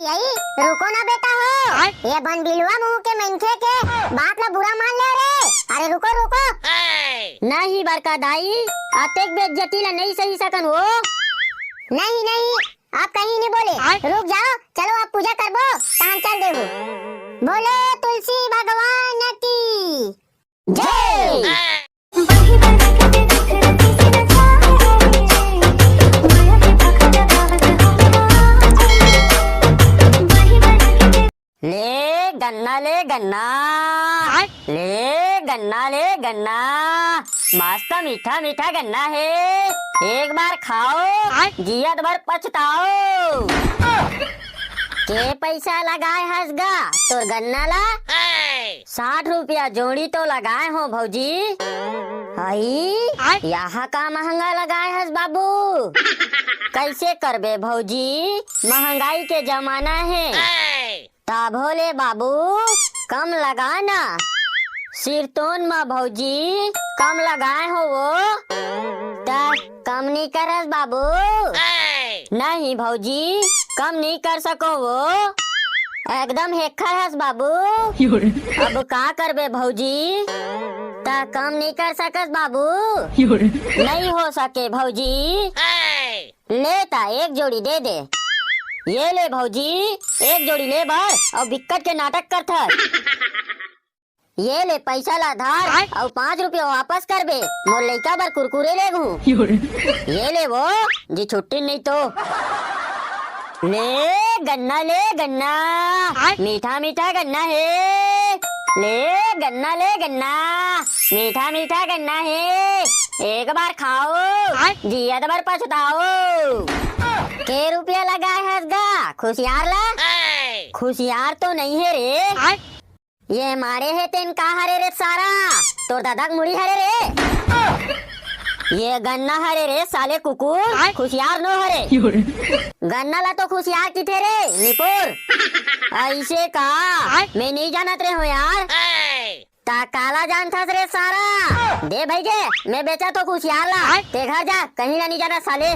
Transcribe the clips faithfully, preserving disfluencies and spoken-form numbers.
यही, रुको ना बेटा हो। आय? ये बन बिलवा मुंह के मनखे के बात ला बुरा मान ले रे। अरे रुको, रुको। नहीं बड़का दाई, अतेक बेइज्जती ला नहीं सही सकन हो। नहीं, नहीं, आप कहीं नहीं बोले। आय? रुक जाओ, चलो आप पूजा करबो, त हम चल देबो। बोलो तुलसी भगवान की जय। ले गन्ना, ले गन्ना, ले गन्ना, ले गन्ना, मस्त मीठा मीठा गन्ना हे, एक बार खाओ, जियत भर पछताओ। के पैसा लगाए हस गा तोर गन्ना ला? साठ रुपया जोड़ी तो लगाए हो भौजी। हई, यहाँ का महंगा लगाए हस बाबू? कैसे करबे भौजी, महंगाई के जमाना हे। तभो ले बाबू, कम लगा ना। सिरतोन म भौजी, कम लगाए हो वो। त कम नहीं करस बाबू। नहीं भौजी, कम नहीं कर सको वो। एकदम हेखर हस बाबू। अब का करबे भौजी? त कम नहीं कर सकस बाबू। नहीं हो सके भौजी। ले ता एक जोड़ी दे दे। ये ले भौजी, एक जोड़ी ले बर अउ बिक्कट के नाटक करथस। ये ले पैसा ला धार अउ पाँच रुपया वापस करबे, मोर लइका बर कुरकुरे लेगहूं। ये ले वो, जी छुट्टी नहीं तो। ले गन्ना, ले गन्ना, मीठा मीठा गन्ना हे। ले गन्ना, ले गन्ना, मीठा मीठा गन्ना हे, एक बार खाओ, जियत भर पछताओ। के रुपया लगाए हस गा खुशियार ला? खुशियार तो नहीं हे रे। ये मारे हे तेन का हरे रे सारा, तोर दादा के मुड़ी हरे रे। ये गन्ना हरे रे साले कुकुर, खुशियार नो हरे। गन्ना ला तो खुशियार किथे रे निपोर। ऐसे का? मैं नहीं जानत रहे हो यार। ता काला जानथस रे सारा? दे भई गे, मैं बेचत हो खुशियार ला। ते घर जा, कहीं ला नहीं जाना साले।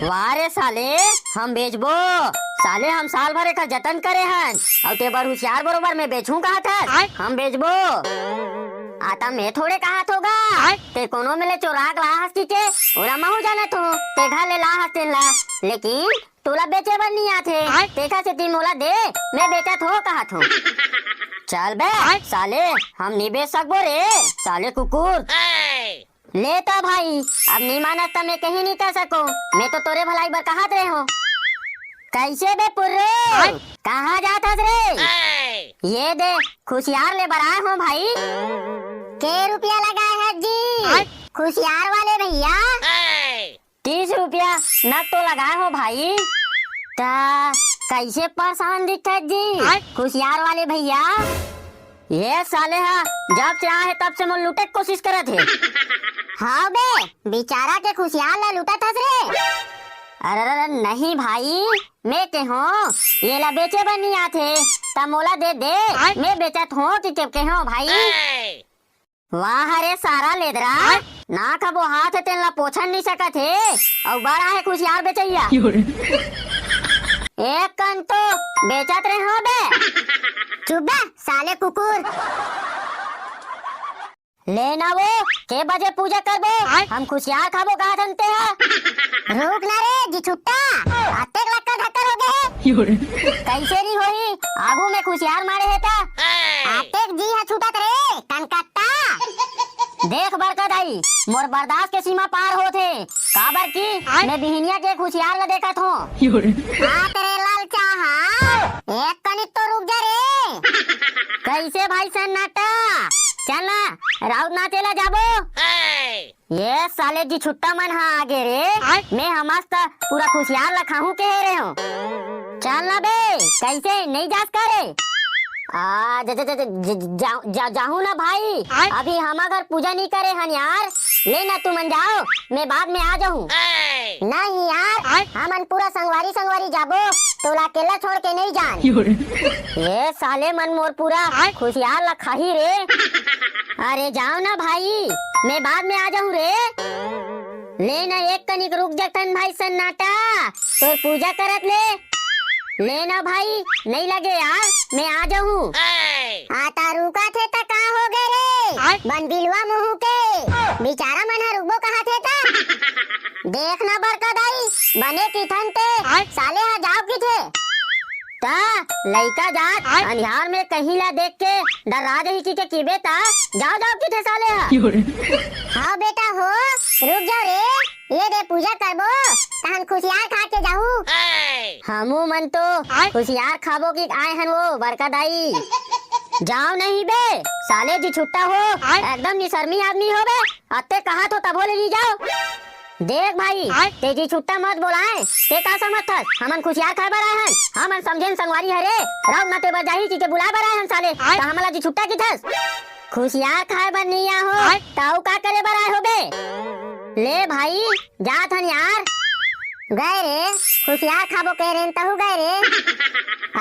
वाह रे साले, हम बेचबो। साले हम साल भर एकर जतन करे हन, अउ ते बर हुशियार बरोबर मैं बेचहूं कहत हस। हम बेचबो। आता मैं थोड़े कहत होगा। ते कोनो में ले चोरा के ला हस की के, ओला महू जानत हो। ते घर ले ला हस तेन ला, लेकिन तोला बेचे बर नहीं आथे। तेखर सेती मोला दे, मैं बेचत हो कहत हो। चल बे साले, हम नहीं बेच सकबो रे, साले कुकुर। ले ता भाई, अब नहीं मानस त मैं कहीं नहीं कर सको। मैं तो तोरे भलाई बर कहत रहे हो। कैसे बे पुर्रो? कहाँ जात हस रे? ये दे, खुशियार ले बर आए हो भाई। के रुपया लगाए है जी? खुशियार वाले भैया। तीस रुपया नग तो लगाए हो भाई। ता कैसे परेशान दिखत जी? खुशियार वाले भैया। ये साले हा जब से आए हे तब से मोर लूटे के कोशिश करत हे। हाँ बे, बेचारा के खुशियार ला लूटत हस रे। अरे, अरे, अरे, नहीं भाई, मैं के हो, ये ला बेचे बर नहीं आथे, त मोला दे दे, मैं बेचत हो कि के, के हो भाई। वाह रे सारा लेदरा, ना कबो हाथ हे तेन ला पोछन नहीं सकत हे, अउ बड़ा हे खुशियार बेचैया। एक कन तो बेचत रहे हो बे। चुप बे साले कुकुर। ले ना वो, के बजे पूजा करबो? हम खुशियार खाबो कहा धनते हा। रुक ना रे जी छुट्टा, अतेक लक्का धक्कर हो गए। कैसे नहीं होही? आगू में खुशियार मारे हे ता। अतेक जी हा छूटत रे, कनकट्टा। देख बड़का दाई, मोर बर्दाश्त के सीमा पार होथे। काबर कि मैं बिहिनिया के खुशियार ला देखत हो। हाँ तेरे लाल चाहा, एक कनिक तो रुक जा रे। कैसे भाई सन्नाटा? चल ना, राउत नाचे ला जाबो। ये साले जी छुट्टा मन हा आगे रे। मैं हमस त पूरा खुशियार ला खाहूं कहे रहे हो। चल ना बे, कैसे नहीं जास करे? आ, ज-, ज-, ज-, ज-, ज-, जा-, जा-, जाहूं ना भाई। अभी हमा घर पूजा नहीं करे हन यार। ले ना तुमन जाओ, मैं बाद में आ जाहूं। नहीं यार, हमन पूरा संगवारी संगवारी जाबो, तोला अकेला छोड़ के नहीं जान। ये साले मन मोर पूरा खुशियार ला खाही रे। अरे जाओ ना भाई, मैं बाद में आ जाहूं रे। ले ना एक कनिक रुक जतन भाई सन्नाटा, तोर पूजा करत ले। ले ना भाई, नहीं लगे यार, मैं आ जाहूँ। आ ता रुका थे त का हो गए रे? आय। बन बिलवा मुहूँ के। बिचारा मन ह रुकबो कहा थे त। देख ना बड़का दाई, बने किथन ते, आय। साले ह जाव किथे। त लइका जात आय। अंधियार में कहीं ला देख के डर्रा जही किके किबे त जाव जाव किथे साले ह। हाँ बेटा हो, रुक जाव रे, ये दे पूजा करबो, तहन खुशियार खा के जाहू। हमू मन तो आय। खुशियार खाबो कि आय हन वो बड़का दाई। जाव नहीं बे, साले जी छुट्टा हो, आय। एकदम निसरमी आदमी हो बे, अत्ते कहा थो तभो ले नी जाव। देख भाई, आय। ते जी छुट्टा मत बोलाए, ते का समझथस? हमन खुशियार खाए बर आए हन, हमन समझेन संगवारी हरे, राउत ना ते बर जाही किके बुलाए बर आए हन साले, आय। त हमला जी छुट्टा किथस? खुशियार खाए बर नहीं आ हो, आय। त अउ का करे बर आए हो बे? ले भाई, जात हन यार। गए रे, खुशियार खाबो कह रेन तहू गए रे।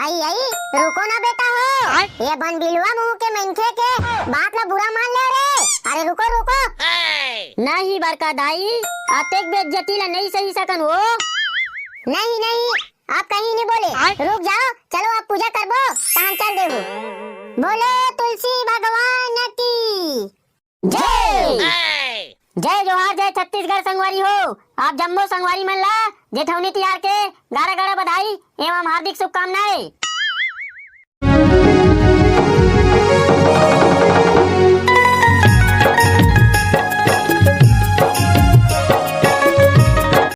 आई, आई, रुको ना बेटा हो। आय। ये बन बिलवा मुहूँ के मनखे के बात ला बुरा मान ले रे। अरे रुको, रुको। नहीं बड़का दाई, अतेक बेइज्जती ला नहीं सही सकन हो। नहीं, नहीं, आप कहीं नहीं बोले। आय। रुक जाव, चलो अब पूजा करबो, तहन चल देहू। बोलो तुलसी भगवान की। जय। जय जोहार, जय छत्तीसगढ़ संगवारी हो। आप जम्मो संगवारी मन ला जेठौनी तिहार के गाड़ा गाड़ा बधाई एवं हार्दिक शुभकामनाएं।